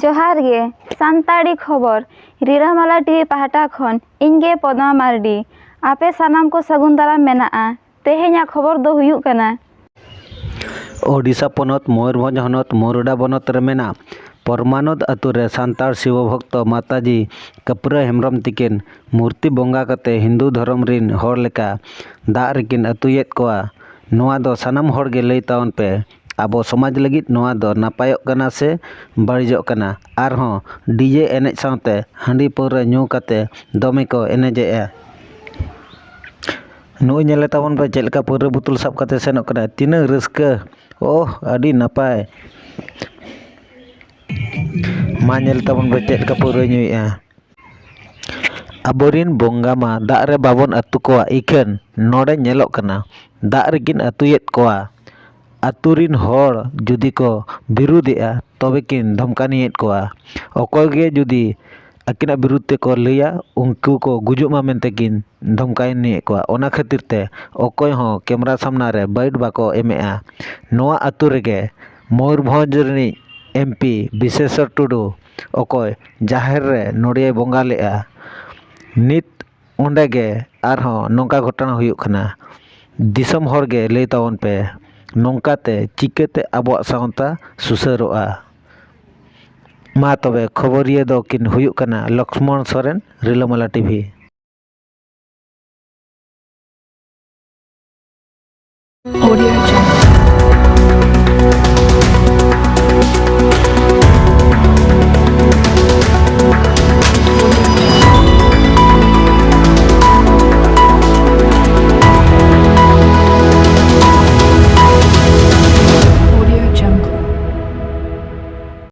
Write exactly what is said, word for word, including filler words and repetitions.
ᱡᱚᱦᱟᱨ ᱜᱮ, ᱥᱟᱱᱛᱟᱲᱤ ᱠᱷᱚᱵᱚᱨ, ᱨᱤᱞᱟᱹᱢᱟᱞᱟ ᱴᱤᱵᱷᱤ ᱯᱟᱦᱴᱟ ᱠᱷᱚᱱ ᱤᱧ ᱜᱮ ᱯᱚᱫᱢᱟ ᱢᱟᱨᱰᱤ᱾ ᱟᱯᱮ ᱥᱟᱱᱟᱢ ᱠᱚ ᱥᱟᱹᱜᱩᱱ ᱫᱟᱨᱟᱢ ᱢᱮᱱᱟᱜᱼᱟ᱾ ᱛᱮᱦᱮᱧᱟᱜ ᱠᱷᱚᱵᱚᱨ ᱫᱚ ᱦᱩᱭᱩᱜ ᱠᱟᱱᱟ, ᱳᱰᱤᱥᱟ ᱯᱚᱱᱚᱛ ᱢᱚᱭᱩᱨᱵᱷᱚᱸᱡᱽ ᱦᱚᱱᱚᱛ ᱢᱚᱨᱩᱰᱟ ᱵᱚᱱᱚᱛ ᱨᱮ ᱢᱮᱱᱟᱜ ᱯᱚᱨᱢᱟᱱᱚᱫᱽ ᱟᱹᱛᱩ ᱨᱮ ᱥᱟᱱᱛᱟᱲ ᱥᱤᱵᱚ ᱵᱷᱚᱠᱛᱚ ᱢᱟᱛᱟᱡᱤ ᱠᱟᱹᱯᱨᱟᱹ ᱦᱮᱢᱵᱨᱚᱢ ᱛᱤᱠᱤᱱ ᱢᱩᱨᱛᱤ ᱵᱚᱸᱜᱟ ᱠᱟᱛᱮ ᱦᱤᱱᱫᱩ ᱫᱷᱚᱨᱚᱢ ᱨᱤᱱ ᱦᱚᱲ ᱞᱮᱠᱟ ᱫᱟᱜ ᱨᱮᱠᱤᱱ ᱟᱹᱛᱩᱭᱮᱫ ᱠᱚᱣᱟ᱾ ᱱᱚᱣᱟ ᱫᱚ ᱥᱟᱱᱟᱢ ᱦᱚᱲ ᱜᱮ ᱞᱟᱹᱭ ᱛᱟᱵᱚᱱ ᱯᱮ, ᱟᱵᱚ ᱥᱚᱢᱟᱡᱽ ᱞᱟᱹᱜᱤᱫ ᱱᱚᱣᱟ ᱫᱚ ᱱᱟᱯᱟᱭᱚᱜ ᱠᱟᱱᱟ ᱥᱮ ᱵᱟᱹᱲᱤᱡᱚᱜ ᱠᱟᱱᱟ? ᱟᱨᱦᱚᱸ ᱰᱤᱡᱮ ᱮᱱᱮᱡ ᱥᱟᱶᱛᱮ ᱦᱟᱺᱰᱤ ᱯᱟᱹᱣᱨᱟᱹ ᱧᱩ ᱠᱟᱛᱮ ᱫᱚᱢᱮ ᱠᱚ ᱮᱱᱮᱡᱮᱜᱼᱟ᱾ ᱱᱩᱭ ᱧᱮᱞᱮ ᱛᱟᱵᱚᱱ ᱯᱮ, ᱪᱮᱫ ᱞᱮᱠᱟ ᱯᱟᱹᱣᱨᱟᱹ ᱵᱳᱛᱚᱞ ᱥᱟᱵ ᱠᱟᱛᱮ ᱥᱮᱱᱚᱜ ᱠᱟᱱᱟᱭ᱾ ᱛᱤᱱᱟᱹᱜ ᱨᱟᱹᱥᱠᱟᱹ! ᱳᱦ, ᱟᱹᱰᱤ ᱱᱟᱯᱟᱭ᱾ ᱢᱟ ᱧᱮᱞ ᱛᱟᱵᱚᱱ ᱯᱮ, ᱪᱮᱫ ᱞᱮᱠᱟ ᱯᱟᱹᱣᱨᱟᱹᱭ ᱧᱩᱭᱮᱜᱼᱟ᱾ ᱟᱵᱚᱨᱤᱱ ᱵᱚᱸᱜᱟ ᱢᱟ ᱫᱟᱜ ᱨᱮ ᱵᱟᱵᱚᱱ ᱟᱹᱛᱩ ᱠᱚᱣᱟ, ᱤᱠᱷᱟᱹᱱ ᱱᱚᱰᱮ ᱧᱮᱞᱚᱜ ᱠᱟᱱᱟ ᱫᱟᱜ ᱨᱮᱠᱤᱱ ᱟᱹᱛᱩᱭᱮᱫ ᱠᱚᱣᱟ᱾ ᱟᱹᱛᱩ ᱨᱤᱱ ᱦᱚᱲ ᱡᱩᱫᱤ ᱠᱚ ᱵᱤᱨᱩᱫᱷᱮᱜᱼᱟ, ᱛᱚᱵᱮ ᱠᱤᱱ ᱫᱷᱚᱢᱠᱟᱱᱤᱭᱮᱫ ᱠᱚᱣᱟ᱾ ᱚᱠᱚᱭ ᱜᱮ ᱡᱩᱫᱤ ᱟᱹᱠᱤᱱᱟᱜ ᱵᱤᱨᱩᱫᱷ ᱛᱮᱠᱚ ᱞᱟᱹᱭᱟ, ᱩᱱᱠᱩ ᱠᱚ ᱜᱩᱡᱩᱜ ᱢᱟ ᱢᱮᱱᱛᱮ ᱠᱤᱱ ᱫᱷᱚᱢᱠᱟᱭᱮᱫ ᱠᱚᱣᱟ᱾ ᱚᱱᱟ ᱠᱷᱟᱹᱛᱤᱨ ᱛᱮ ᱚᱠᱚᱭ ᱦᱚᱸ ᱠᱮᱢᱨᱟ ᱥᱟᱢᱱᱟ ᱨᱮ ᱵᱟᱭᱤᱴ ᱵᱟᱠᱚ ᱮᱢᱮᱜᱼᱟ᱾ ᱱᱚᱣᱟ ᱟᱹᱛᱩ ᱨᱮᱜᱮ ᱢᱚᱭᱩᱨᱵᱷᱚᱸᱡᱽ ᱨᱤᱱᱤᱡ ᱮᱢ ᱯᱤ ᱵᱤᱥᱮᱥᱚᱨ ᱴᱩᱰᱩ, ᱚᱠᱚᱭ ᱡᱟᱦᱮᱨ ᱨᱮ ᱱᱚᱰᱮᱭ ᱵᱚᱸᱜᱟ ᱞᱮᱜᱼᱟ, ᱱᱤᱛ ᱚᱸᱰᱮ ᱜᱮ ᱟᱨᱦᱚᱸ ᱱᱚᱝᱠᱟ ᱜᱷᱚᱴᱚᱱᱟ ᱦᱩᱭᱩᱜ ᱠᱟᱱᱟ᱾ ᱫᱤᱥᱚᱢ ᱦᱚᱲ ᱜᱮ ᱞᱟᱹᱭ ᱛᱟᱵᱚᱱ ᱯᱮ, ᱱᱚᱝᱠᱟᱛᱮ ᱪᱤᱠᱟᱹᱛᱮ ᱟᱵᱚᱣᱟᱜ ᱥᱟᱶᱛᱟ ᱥᱩᱥᱟᱹᱨᱚᱜᱼᱟ? ᱢᱟ ᱛᱚᱵᱮ, ᱠᱷᱚᱵᱚᱨᱤᱭᱟᱹ ᱫᱚ ᱠᱤᱱ ᱦᱩᱭᱩᱜ ᱠᱟᱱᱟ ᱞᱚᱠᱥᱢᱚᱬ ᱥᱚᱨᱮᱱ, ᱨᱤᱞᱟᱹᱢᱟᱞᱟ ᱴᱤᱵᱷᱤ᱾